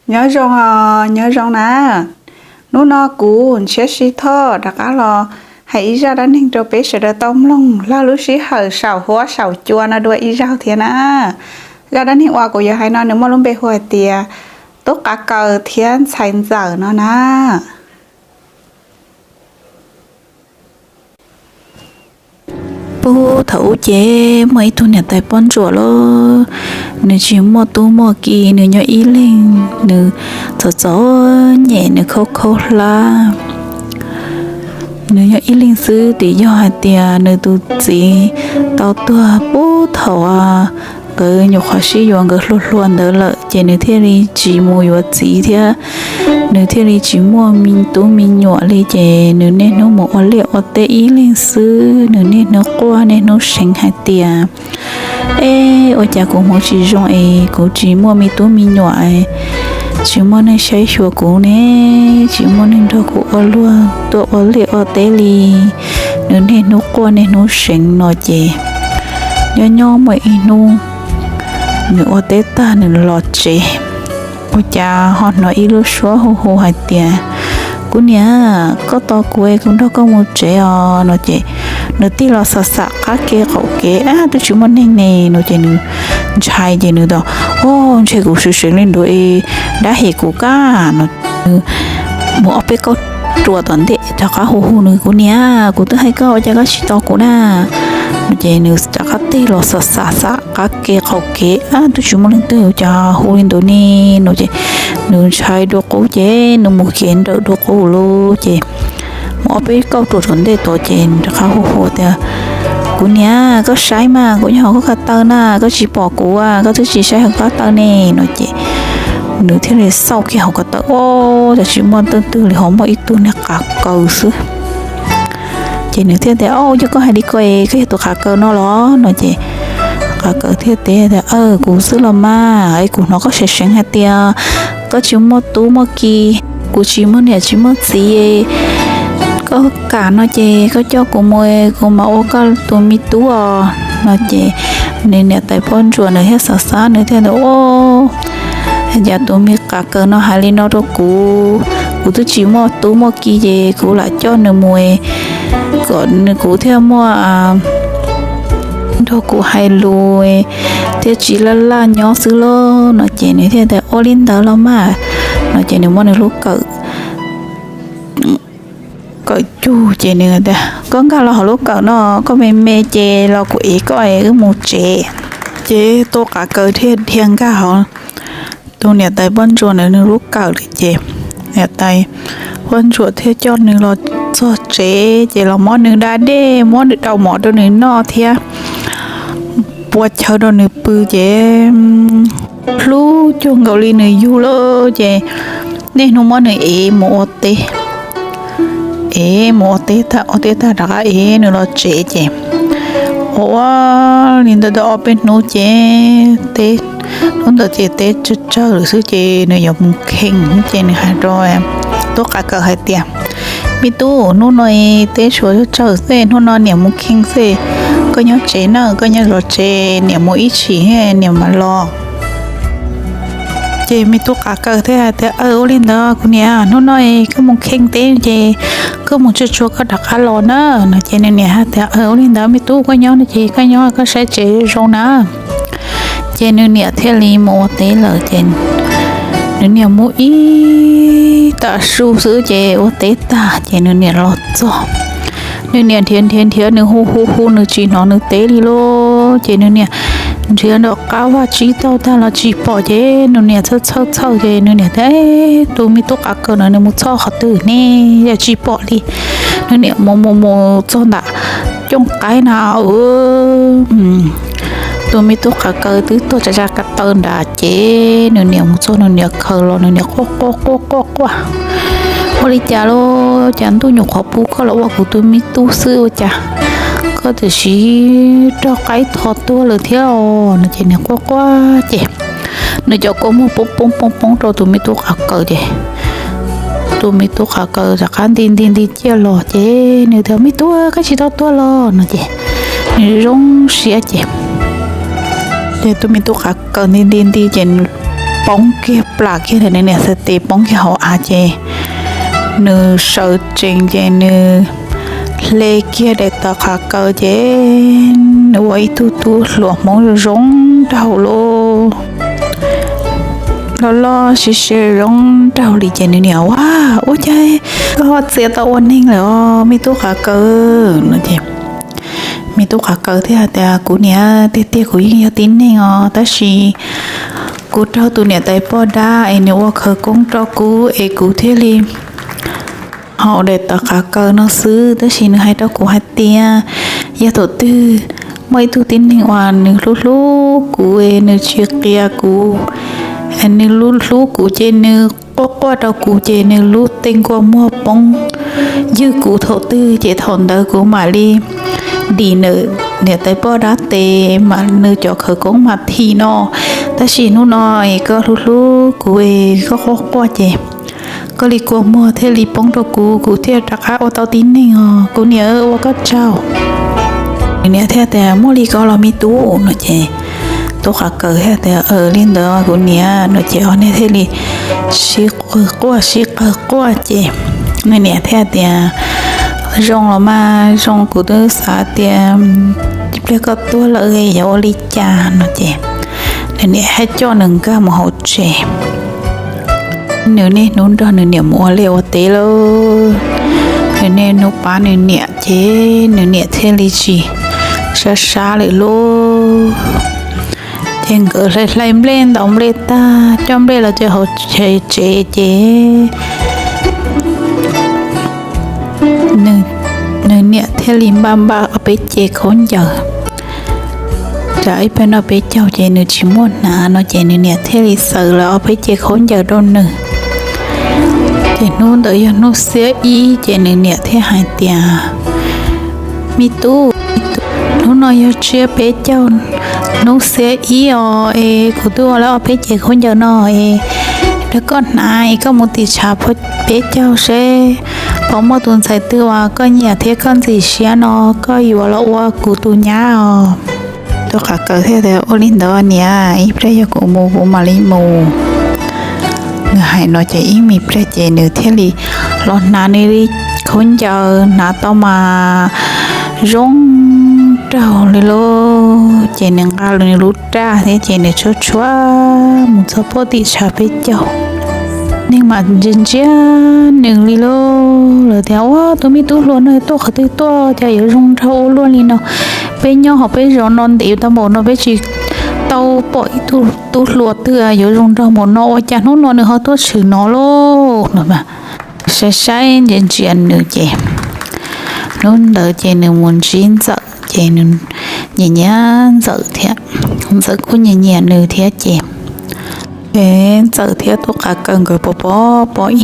Nyob zoo os, nyob zoo na. Hnub no kuv Ntshiab Sib Thoj rov qab los hais ib zaj dab neeg rau peb sawv daws tau mloog lawm lub sij hawm saum huab saum cua no dua ib zaug thiab na. Zaj dab neeg uas kuv yuav hais no nws muaj lub npe hu hais tias Tub Qav Kaws thiab Ntxhais Ntxawm no na. Puag thaum ub ces muaj ib tug niam tais poj ntsuam lawm, nws tsis muaj tub muaj ki, nws nyob ib leeg, nws txom txom nyem, nws khaub khaub hlab. Nws nyob ib leeg xwb, twb yog hais tias nws tus txiv tau tuag puag thaum nkawd nyuam qhuav sib yuav nkawd hluas hluas ntawd lawm, ces nws thiaj li tsis mus yuav txiv thiab, nws thiaj li tsis muaj me tub me nyuam li, ces nws niaj hnub mus ua liaj ua teb ib leeg xwb, nws niaj hnub quaj niaj hnub seev hais tias, Ej, ua cas kuv hmoov tsis zoo es kuv tsis muaj me tub me nyuam, tsis muaj neeg saib xyuas kuv ne, tsis muaj neeg nrog kuv ua luag tuaj ua liaj ua teb li. Nws niaj hnub quaj niaj hnub seev no ces nyob nyob muaj ib hnub nws ua teb tag nws los tsev, ua cas ho hnov ib lub suab hu hu hais tias, Kuv niam, koj tos kuv es kuv nrog koj mus tsev os no ces nws tig los xam xam qab kev qaum kev, Ab, twb tsis muaj neeg ne no ces nws ntshai ces nws tias, Ub, ntshe kuv seev seev li ntawd, dab hem kuv kab no. Nws mus ob peb kauj ruam tom ntej rov qab hu hu nws, Kuv niam, kuv twb hais koj ua cas koj tsis tos kuv na no ces nws rov qab tig los xam xam xam qab kev qaum kev, Ab, twb tsis muaj leej twg, cas hu li ntawd ne no ces nws ntshai dua qub ces nws mus kev nrawm dua qub lawm ces mus ob peb kauj ruam tom ntej tod ces rov qab hu hu tias, Kuv niam, koj saib mas, kuv nyob hauv koj ko taw na, koj tsis pom kuv, koj twb tsis saib hauv ko taw ne no ces nws thiaj li xauj kiag hauv ko taw, Ub, cas tsis muaj leej twg li, ho muaj ib tug niag qav kaws xwb. Ces nws thiaj tias, Au, yog koj hais li ko es koj yog tus qav kaws no los no ces qav kaws thiaj teb tias, Aw, kuv xwb los mas, es kuv hnov koj seev seev hais tias koj tsis muaj tub muaj ki, kuv tsis muaj niam tsis muaj txiv, koj kam no ces koj coj kuv mus, kuv mam ua koj tus me tub os no ces nws niam tais poj ntsuam nws thiaj xav xav nws thiaj tias, Ub, cas tus me qav kaws no hais li no rau kuv, kuv twb tsis muaj tub muaj ki ces kuv lam coj nws mus kom nws, kuv thiaj muaj nrog kuv hais lus thiaj tsis laj laj nyob xwb lauj no ces nws thiaj tias, Ua li ntawd los mas no ces nws muab nws lub kawm kawm cug ces nws tias, Koj nkag los hauv lub kawm no, koj me me ces los kuv ev koj es wb mus tsev. Ces tus qav kaws thiaj dhia nkag hauv tus niam tais poj ntsuam ntawd nws lub kawm lawm ces niam tais poj ntsuam thiaj coj nws los txog tsev ces los muab nws da dej, muab nws rau mov rau nws noj thiab pua chaw rau nws pw ces hlub cuag nkaus li nws yug lawm ces niaj hnub muab nws ev mus ua teb. Ev mus ua teb tag, ua teb tag rov qab ev nws los tsev ces ua ua li ntawd tau ob peb hnub ces teb, hnub ntawd ces teb tsawg tsawg lawm xwb ces nws yuav mus kheej ces nws hais rau tub qav kaws hais tias, Me tub, hnub no teb tshuav tsawg tsawg xwb, hnub no niam mus kheej xwb, koj nyob tsev na, koj nyob zov tsev, niam mus ib chim niam mam los. Ces me tub qav kaws thiaj hais tias, Aw, ua li ntawd kuv niam, hnub no koj mus kheej teb ces koj mus tsuag tsuag koj rov qab los na no ces nws niam hais tias, Aw, ua li ntawd me tub, koj nyob no ces koj nyob koj saib tsev zoo na. Ces nws niam thiaj li mus ua teb lawm ces nws niam mus ib tag su xwb ces ua teb tag ces nws niam los txog. Nws niam nrhiav nrhiav nrhiav nws hu hu hu nws tsis hnov nws teb li lauj ces nws niam nrhiav nram qab vaj tsib taug tag los tsis pom ces nws niam txhawj txhawj txhawj ces nws niam tias, Tus me tub qav kaws no nws mus txog qhov twg ne, yog tsis pom li. Nws niam mus mus mus txog ntawm cooj qaib na, tus me tub qav kaws twb tuag tsa tsa ko taw nrad ces nws niam mus txog nws niam khaws los nws niam quaj quaj quaj quaj quaj, Ua li cas los cas ntuj nyuam qhuav pub koj los ua kuv tus me tub xwb ua cas koj twb sib raug qaib tho tuag lawm thiab os no ces nws quaj quaj ces nws cov kua muag poob poob poob poob rau tus me tub qav kaws ces tus me tub qav kaws rov qab nti nti nti ciaj los ces nws tias, Me tub, koj tsis tau tuag los no ces nws zoo siab ces ces tus me tub qav kaws nti nti nti ces nws poob kiag plam kiag nws niam txhais tes poob kiag hauv av ces nws sawv tsees ces nws hle kiag daim tawv qav kaws ces nws ua ib tug tub hluas Hmoob zoo zoo nraug loj loj siab siab zoo nraug li ces nws niam, Ua, ua cas koj ho txia tau ua neeg lawm os me tub qav kaws? No ces me tub qav kaws thiaj tias, Kuv niam, tiag tiag kuv yeej yog tib neeg os, tab sis kuv raug tus niam tais poj dab es nws ua khawv koob rau kuv es kuv thiaj li haus daim tawv qav kaws no xwb, tab sis nws hais rau kuv hais tias yog thaum twg muaj ib tug tib neeg uas nws hlub hlub kuv, nws tsis qia kuv, nws hlub kuv ces nws quaj quaj rau kuv ces nws lub tes kua muag poob ywg kuv thaum twg ces thaum ntawd kuv mam li dim nws niam tais poj dab tes mas nws cov khawv koob mam thim no. Tab sis hnub no es koj hlub hlub kuv es koj quaj quaj ces koj li kua muag thiaj li poob rau kuv, kuv thiaj rov qab ua tau tib neeg os, kuv niam ua koj tsaug. Nws niam thiaj tias, Muaj li ko los me tub? No ces tub qav kaws thiaj tias, Li ntawd kuv niam. No ces ob niag thiaj li sib qawg quaj sib qawg quaj ces nws niam thiaj tias, Zoo los mas zoo, kuv twb xav tias ib pliag koj tuag lawm yuav ua li cas? No ces nws niam thiaj coj nws nkag mus hauv tsev. Nws niaj hnub nrog nws niam mus ua liaj ua teb lauj, nws niaj hnub pab nws niam ces nws niam thiaj li tsis sab sab lawm lauj. Ces nkawd hlais hlais nplej ntaus nplej tag coj nplej los rau hauv tsev ces nws niam thiaj li npaj npaj ob peb ce khaub ncaws, tsam ib pliag noj peb caug ces nws tsis muaj hnav no ces nws niam thiaj li xaws lawm ob peb ce khaub ncaws rau nws. Ces hnub ntawd yog hnub xiab ib ces nws niam thiaj hais tias, Me tub, hnub no yog tsiab peb caug hnub xiab ib os es kuv twb ua lawm ob peb ce khaub ncaws no es rau koj hnav es koj mus tim tshav peb caug seb puas muaj tus ntxhais twg uas koj nyiam thiab koj ntxim siab no koj yuav los ua kuv tus nyab os. Tub qav kaws thiaj tias, Ua li ntawd niam, ib pliag yog kuv mus kuv mam li mus. Nws hais no ces ib me pliag ces nws thiaj li los hnav nws li khaub ncaws hnav tau mas zoo nraug li lauj. Ces nws nqa nws lub raj thiab ces nws tshuab tshuab mus txog puag tim tshav peb caug. Neeg mas ntsia ntsia nws li lauj, lawv tias, Ua, tus me tub hluas no tuaj qhov twg tuaj cas yuav zoo nraug ua luaj li no? Peb nyob hauv peb zos no ntev tau npaum no peb tsis tau pom ib tug tub hluas twg yuav zoo nraug npaum no, ua cas hnub no nws ho tuaj tshwm no lauj? Saib saib ntsia ntsia nws ces hnub ntawd ces nws mus ntsib Ntxawm ces nws nyiam nyiam Ntxawm thiab, Ntxawm kuj nyiam nyiam nws thiab ces ces Ntxawm thiab tub qav kaws nkawd pov pob pov ib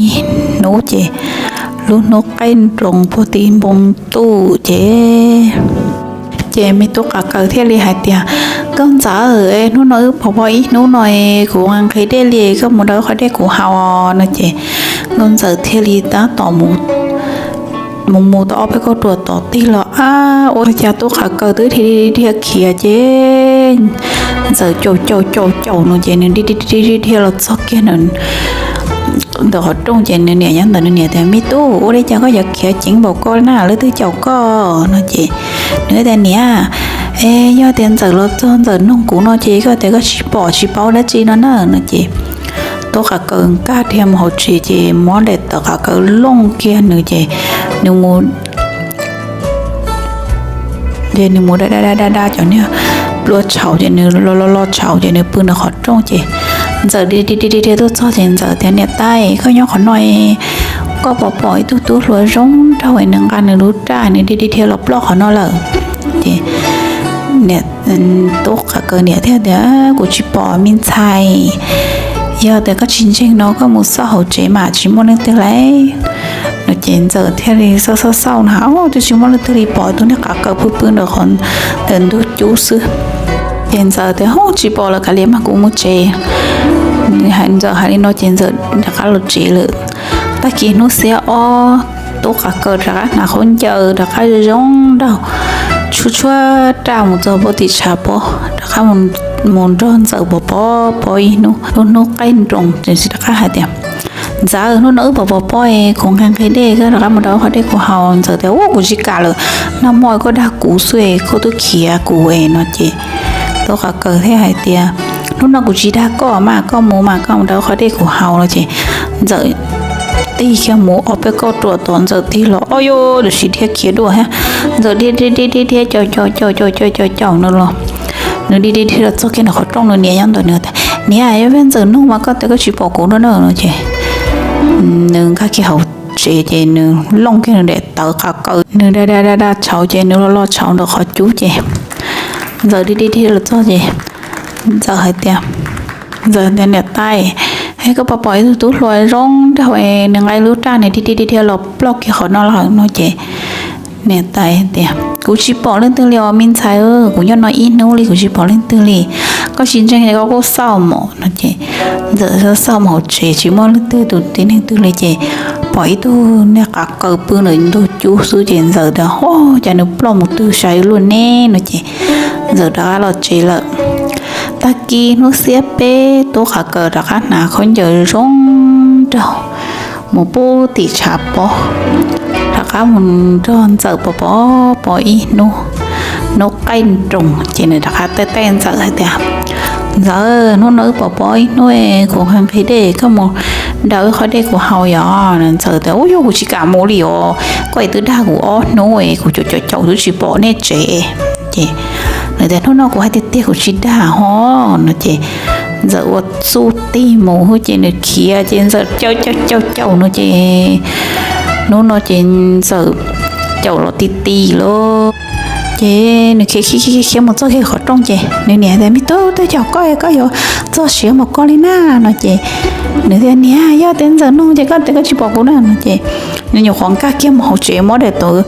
hnub ces lub hnub qaij nroos puag tim npoo tuj ces ces me tub qav kaws thiaj li hais tias, Nkauj Ntxawm, hnub no wb pov pob ib hnub no es kuv nqhis dej li, koj mus da qhov dej kuv haus. No ces Nkauj Ntxawm thiaj li tab tom mus mus tau ob peb kauj ruam tom tig los, ab, ua cas tub qav kaws twb dhia dhia khiav ces Ntxawm caum caum caum caum no ces nws dhia dhia dhia los txog kiag ntawm qhov rooj ces nws niam nyob ntawm, nws niam tias, Me tub, ua li cas koj yuav khiav ceev npaum ko na, leej twg caum koj? No ces nws tias, Niam, es yog tias Ntxawm los txog Ntxawm noog kuv no ces koj tias koj tsis pom tsis paub dab tsi no na. No ces tub qav kaws nkag dhia mus hauv tsev ces muab daim tawv qav kaws looj kiag nws ces nws mus ces nws mus da da da da da cov niag plua tshauv ces nws lo lo lo tshauv ces nws pw ntawm qhov rooj ces Ntxawm dhia dhia dhia tuaj txog ces Ntxawm tias, Niam tais, koj nyob qhov no, koj pom pom ib tug tub hluas zoo nraug nws nqa nws lub raj nws dhia dhia dhia los ploj qhov no lawm. Ces tub qav kaws niam thiaj tias, Kuv tsis pom me ntxhais, yog tias koj tsis ntseeg no koj mus xauj hauv tsev mas tsis muaj leej twg li. No ces Ntxawm thiaj li xauj xauj xauj na, twb tsis muaj leej twg li, pom tus niag qav kaws pw pw ntawm qhov ntawm ntug cub xwb. Ces Ntxawm tias, Hub, tsis pom lawm, kav liam mas kuv mus tsev. Ntxawm hais li no ces Ntxawm rov qab los tsev lawm. Tag kis hnub xiab ob, tub qav kaws rov qab hnav khaub ncaws rov qab zoo nraug, tshuab tshuab raj mus txog puag tim tshav pob, rov qab mus mus nrog Ntxawm pov pob ib hnub, lub hnub qaij nroos ces rov qab hais tias, Ntxawm, hnub no wb pov pov pob es kuv nqhis nqhis dej, koj rov qab mus rau qhov dej kuv haus. Ntxawm tias, Ua, kuv tsis kam lawm, nag hmo koj dag kuv xwb es koj twb khiav kuv es no ces Tub Qav Kaws thiaj hais tias, Hnub no kuv tsis dag koj mas, koj mus mas koj mus rau qhov dej kuv haus no ces Ntxawm tig kiag mus ob peb kauj ruam tom Ntxawm tig los, Ob, yuj, tab sis dhia khiav dua thiab. Ntxawm dhia dhia dhia dhia caum caum caum caum caum caum nws los, nws dhia dhia dhia los txog kiag nws qhov rooj, nws niam nyob ntawm, nws tias, Niam, yog vim Ntxawm nug mas koj tias koj tsis pom kuv no na no ces nws nkag kiag hauv tsev ces nws looj kiag nws daim tawv qav kaws, nws da da da da tshauv ces nws los los tshauv ntawm qhov cub ces Ntxawm dhia dhia dhia los txog ces Ntxawm hais tias, Ntxawm tias, Niam tais, es koj puas pom ib tug tub hluas zoo nraug es nws nqa lub raj nws dhia dhia dhia dhia los ploj kiag qhov no lawm no ces niam tais tias, Kuv tsis pom leej twg li os me ntxhais, kuv nyob no ib hnub li kuv tsis pom leej twg li. Koj tsis ntseeg ces koj kuj xauj mos no ces Ntxawm xauj mus hauv tsev tsis muaj leej twg tus tib neeg twg li ces pom ib tug niag qav kaws pw ntawm ntug cub xwb ces Ntxawm tias, Ua cas nws ploj mus twg sai luaj ne no ces Ntxawm rov qab los tsev lawm. Tag kis hnub xiab peb Tub Qav Kaws rov qab hnav khaub ncaws zoo nraug mus pub tim tshav pob, rov qab mus nrog Ntxawm pov pov pob ib hnub, hnub qaij nroos ces nws rov qab taij taij Ntxawm hais tias, Ntxawm, hnub no wb pov pob ib hnub, kuv nqhis nqhis dej, koj mus daws wb qhov dej kuv haus yom. Ntxawm tias, Ua, yuj, kuv tsis kam mus li os, koj es twb dag kuv ob hnub es kuv caum caum caum twb tsis pom nej tsev. Ces nws tias, Hnub no kuv hais tiag tiag kuv tsis dag ho no ces Ntxawm ua txuj tig mus hwb ces nws khiav ces Ntxawm caum caum caum caum no ces hnub no ces Ntxawm caum los ti ti lawm. Ces nws khiav khiav khiav khiav mus txog kiag qhov rooj ces nws niam tias, Me tub, twb caum koj es koj yuav txog siav mus koj li na no ces nws tias, Niam, yog tias Ntxawm nug ces koj tias koj tsis pom kuv na no ces nws nyuam qhuav nkag kiag mus hauv tsev muab daim tawv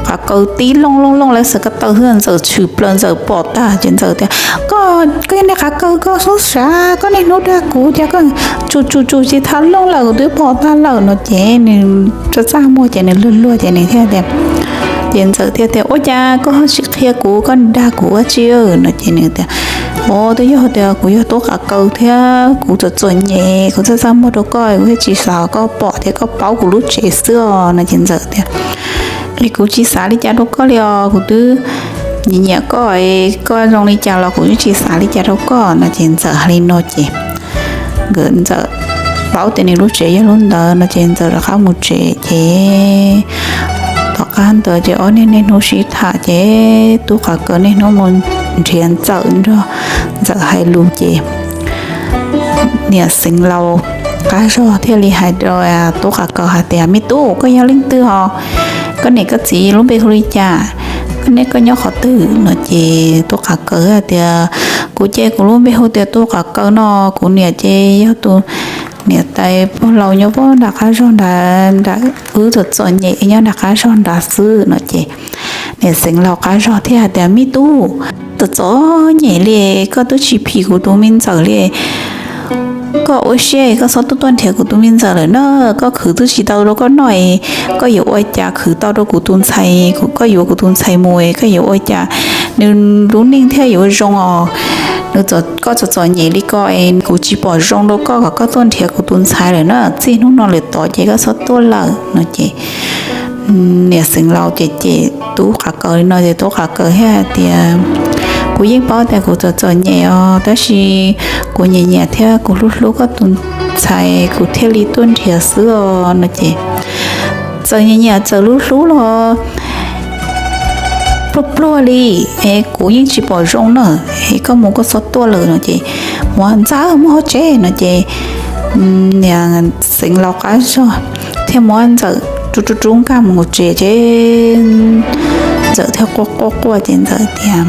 qav kaws tib looj looj looj lawv xav ko taw xwb Ntxawm tshwm plaws Ntxawm pom tag ces Ntxawm tias, Koj, koj yog niag qav kaws koj xub sav, koj niaj hnub dag kuv cas koj tsuj tsuj tsuj tsis tau looj lawm kuv twb pom tag lawm no ces nws txaj txaj muag ces nws luag luag ces nws thiaj tias, ces Ntxawm thiaj tias, Ua cas koj ho tsis qhia kuv, koj dag kuv ua tsi no ces nws tias, Ua, twb yog tias kuv yog tub qav kaws thiab kuv txom txom nyem kuv txaj txaj muag rau koj kuv thiaj tsis xav koj pom thiab koj paub kuv lub tsev xwb os no ces Ntxawm tias, Es kuv tsis xav li cas rau koj li os, kuv twb nyiam nyiam koj, koj zoo li cas los kuv twb tsis xav li cas rau koj no ces Ntxawm hais li no ces nkawd Ntxawm paub tias nws lub tsev yog lub ntawd no ces Ntxawm rov qab mus tsev ces tom qab ntawd ces ob niag niaj hnub sib tham ces tub qav kaws niaj hnub mus nrhiav Ntxawm nrog Ntxawm hais lus ces niam xeev laus qab zog thiaj li hais rau tub qav kaws hais tias, Me tub, koj yog leej twg os? Koj niam koj txiv lub npe hu li cas? Koj niaj koj nyob qhov twg no ces tub qav kaws hais tias, Kuv ces kuv lub npe hu tias tub qav kaws no, kuv niam ces yog tus niam tais pog laus nyob pem nram qab zog nrad, nram wb txom txom nyem nyob nram qab zog nrad xwb no ces niam xeev laus qab zog thiaj hais tias, Me tub, txom txom nyem li, koj twb tsis phim kuv tus me Ntxawm li. Koj ua siab koj txhob tuaj tuaj nrhiav kuv tus me Ntxawm lawm na, koj khwv twb tsis tau rau koj noj, koj yuav ua cas khwv tau rau kuv tus ntxhais, koj yuav kuv tus ntxhais mus koj yuav ua cas nws lub neej thiaj yuav zoo os? Nws, koj txom txom nyem li ko es kuv tsis pom zoo rau koj kom koj tuaj nrhiav kuv tus ntxhais lawm na, txij hnub no lawm tod ces koj txhob tuaj lawm no ces niam xeev laus ces cem tub qav kaws li no ces tub qav kaws thiaj hais tias, Kuv yeej paub tias kuv txom txom nyem os, tab sis kuv nyiam nyiam thiab kuv hlub hlub koj tus ntxhais kuv thiaj li tuaj nrhiav xwb os no ces, Txawm nyiam nyiam txawm hlub hlub los pluag pluag li es kuv yeej tsis pom zoo na, es koj mus koj txhob tuaj lawm no ces, Muab Ntxawm mus hauv tsev no ces niam xeev laus qab zog thiaj muab Ntxawm rub rub rub nkag mus hauv tsev ces Ntxawm thiaj quaj quaj quaj ces Ntxawm tias,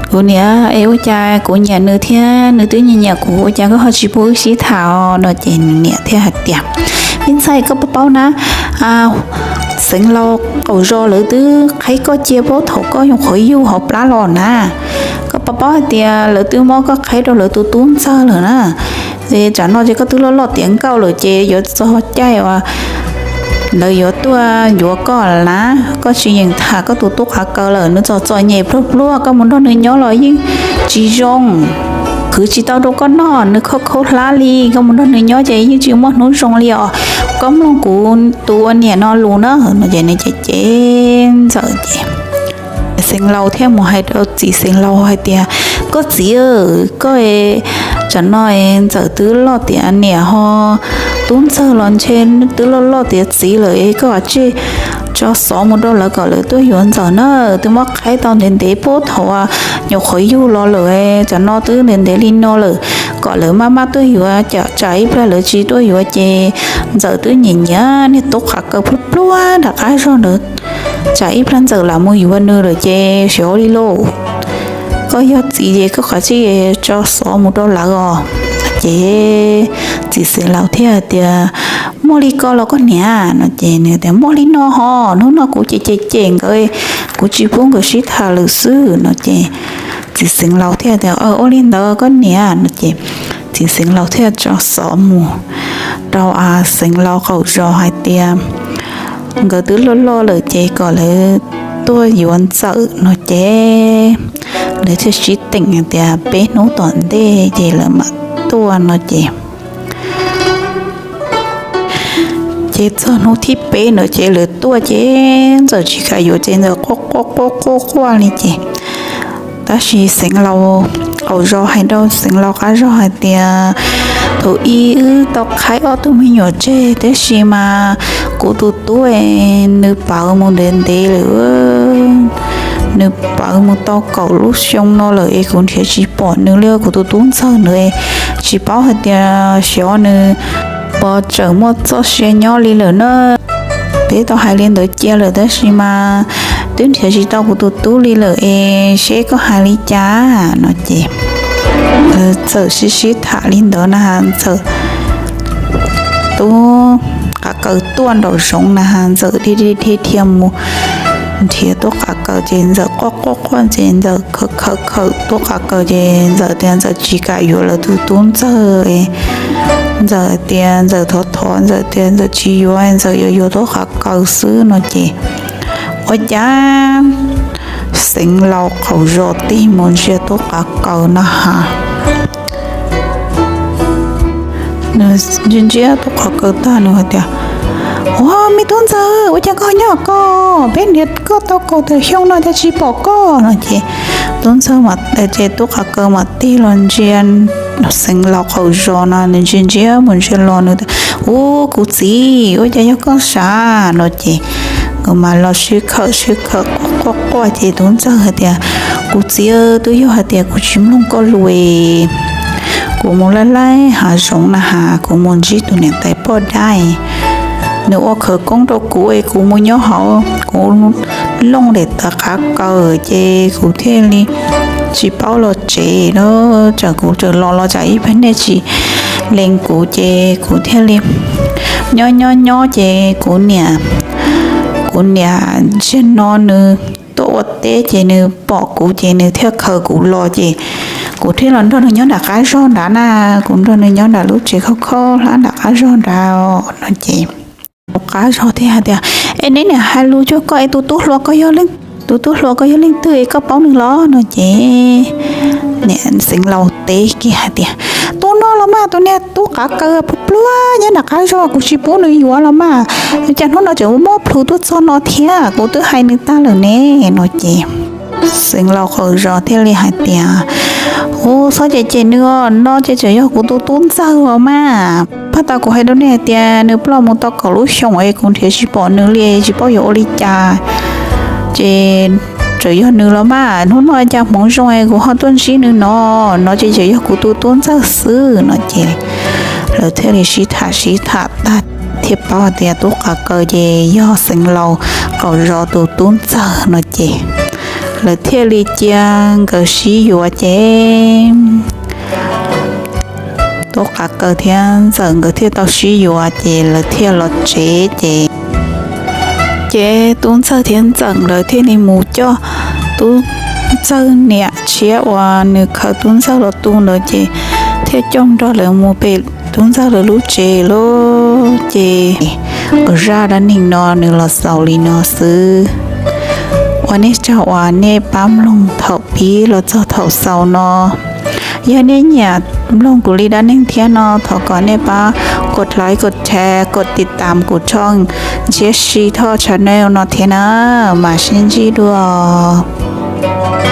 Kuv niam es ua cas kuv nyiam nws thiab nws twb nyiam nyiam kuv ua cas koj ho tsis pub wb sib tham os no ces nws niam thiaj hais tias, Me ntxhais, koj puas paub na, xeev laus qaum zos lawv twb qheb koj cia puag thaum koj nyuam qhuav yug hauv plab los na. Koj puas paub hais tias lawv twb muab koj qheb rau lawv tus tub ntxawg lawm na. Ces tsam no ces koj twb loj loj tiav nkauj lawm ces yuav txog caij uas ntawd yuav tuaj yuav koj lawm na, koj tsis yeem tham koj tus tub qav kaws lawm, nws txom txom nyem pluag pluag, koj mus nrog nws nyob los yeej tsis zoo, khwv tsis tau rau koj noj, nws khaub khaub hlab li, koj mus nrog nws nyob ces yeej tsis muaj hnub zoo li os, koj mloog kuv tus ua niam no lus na. No ces nws cem cem Ntxawm ces Xeev Laus thiaj mus hais rau txiv Xeev Laus hais tias, koj txiv, koj, tsam no Ntxawm twb loj tiav niam ho, tub ntxawg los ntshe twb loj loj tiav txiv lawm, koj tsij tso xov mus rau lawv kom lawv tuaj yuav Ntxawm na, twb muab qhaib tau ntev ntev puag thaum nyuam qhuav yug los lawm, tsam no twb ntev ntev li no lawm, kom lawv maj maj tuaj yuav, tsam ib pliag lawv tsis tuaj yuav ces Ntxawm twb nyiam nyiam niag tub qav kaws pluag pluag nram qab zog ntawd, tsam ib pliag Ntxawm lam mus yuav nws lawm ces xyov li lauj. Koj yog txiv ces koj kav tsij tso xov mus rau lawv os. Ces txiv Xeev Laus thiaj tias, muaj li ko los koj niam? No ces nws tias, muaj li no ho, hnub no kuv cem cem cem nkawd, kuv tsis pub nkawd sib tham lawm xwb. No ces txiv Xeev Laus thiaj tias, ua li ntawd koj niam. No ces txiv Xeev Laus thiaj tso xov mus rau Xeev Laus qaum zos hais tias nkawd twb loj loj lawm ces kom lawv tuaj yuav Ntxawm no ces lawv thiaj sib teem tias peb hnub tom ntej ces lawv mam tuaj no ces ces txog hnub thib peb no ces lawv tuaj ces Ntxawm tsis kam yuav ces Ntxawm quaj quaj quaj quaj quaj li ces tab sis Xeev Laus qaum zos hais rau Xeev Laus qab zos hais tias, thaum ub wb tau qhaib ob tug me nyuam tseg tab sis mas kuv tus tub nws pawv mus ntev ntev lawm, nws pawv mus tau kaum lub xyoo no lawm es kuv nrhiav tsis pom nws li, kuv tus tub ntxawg nws tsis paub hais tias xyov nws puas tseem muaj txoj sia nyob li lawm na. Peb tau hais li ntawd cia lawm tab sis mas twb nrhiav tsis tau kuv tus tub li lawm es seb koj hais li cas no ces lawv txawm sib sib tham li ntawd na, Ntxawm tub qav kaws tuaj nraum zoov na, Ntxawm dhia dhia dhia mus nrhiav tub qav kaws ces Ntxawm quaj quaj quaj ces Ntxawm khawm khawm khawm tub qav kaws ces Ntxawm tias Ntxawm tsis kam yuav lawv tus tub ntxawg. Ntxawm tias Ntxawm thov thov, Ntxawm tias Ntxawm tsis yuav, Ntxawm yuav yuav tub qav kaws xwb no ces ua cas Xeev Laus qaum zos tig mus ntsia tub qav kaws na has. Nws ntsia ntsia tub qav kaws tag nws hais tias, ua me tub ntxawg, ua cas koj nyob ko? Peb nrhiav koj tau kaum tawm xyoo no cas tsis pom koj no ces tub ntxawg, ces tub qav kaws mam tig los ntsia Xeev Laus qaum zos no, nws ntsia ntsia mus ntsia los nws tias, ua kuv txiv, ua cas yog koj sav no ces nkawd mam los sib khawm sib khawm quaj quaj quaj ces tub ntxawg hais tias, kuv txiv, twb yog hais tias kuv tsis mloog koj lus es kuv mus laij laij hav zoov na has, kuv mus ntsib tus niam tais poj dab, nws ua khawv koob rau kuv es kuv mus nyob hauv kuv looj daim tawv qav kaws ces kuv thiaj li tsis paub los tsev na, tsam kuv tseem los los tsam ib pliag nej tsis lees kuv ces kuv thiaj li nyob nyob nyob ces kuv niam, kuv niam ntsiag no nws tuaj ua teb ces nws pom kuv ces nws thiaj khaws kuv los ces kuv thiaj los nrog nws nyob nram qab zog nrad na, kuv nrog nws nyob nram lub tsev khaub khaub hlab nram qab zog nrad no ces tus qab zog thiaj hais tias, es neb niam hais lus cuag koj es tus tub hluas ko yog leej, tus tub hluas ko yog leej twg es koj paub nws los no ces niam Xeev Laus teb kiag hais tias, tus no los mas, tus niag tub qav kaws pluag pluag nyob nram qab zog, kuv tsis pub nws yuav los mas, cas hnub no tseem muab plhus tuaj txog no thiab, kuv twb hais nws tag lawm ne no ces Xeev Laus qaum zos thiaj li hais tias, ua txhob cem cem nws os, no ces tseem yog kuv tus tub ntxawg os mas, pab tau kuv hais rau nej hais tias nws ploj mus tau kaum lub xyoo es kuv nrhiav tsis pom nws li tsis paub yuav ua li cas, ces tseem yog nws los mas, hnub no cas hmoov zoo es kuv ho tuaj ntsib nws no, no ces tseem yog kuv tus tub ntxawg xwb no ces lawv thiaj li sib tham sib tham tag thiaj paub hais tias tub qav kaws ces yog Xeev Laus qaum zos tus tub ntxawg no ces lawv thiaj li cia nkawd sib yuav ces tub qav kaws thiab Ntxawm nkawd thiaj tau sib yuav ces lawv thiaj los tsev ces, ces tub Ntxawg thiab Ntxawm lawv thiaj li mus coj tub Ntxawg niam tshiab uas nws khaws tub Ntxawg los tu ntawd ces thiaj coj nrog lawv mus pem tub Ntxawg lawv lub tsev lawm ces zaj dab neeg no nws los xaus li no xwb. Ua nej tsaug uas nej pab mloog thaum pib los txog thaum xaus no. Yog nej nyiam mloog kuv li dab neeg thiab no thov kom nej pab kos like, kos share, kos tiv tam kuv tshooj Ntshiab Si Thoj channel no thiab na. Mam sib ntsib dua.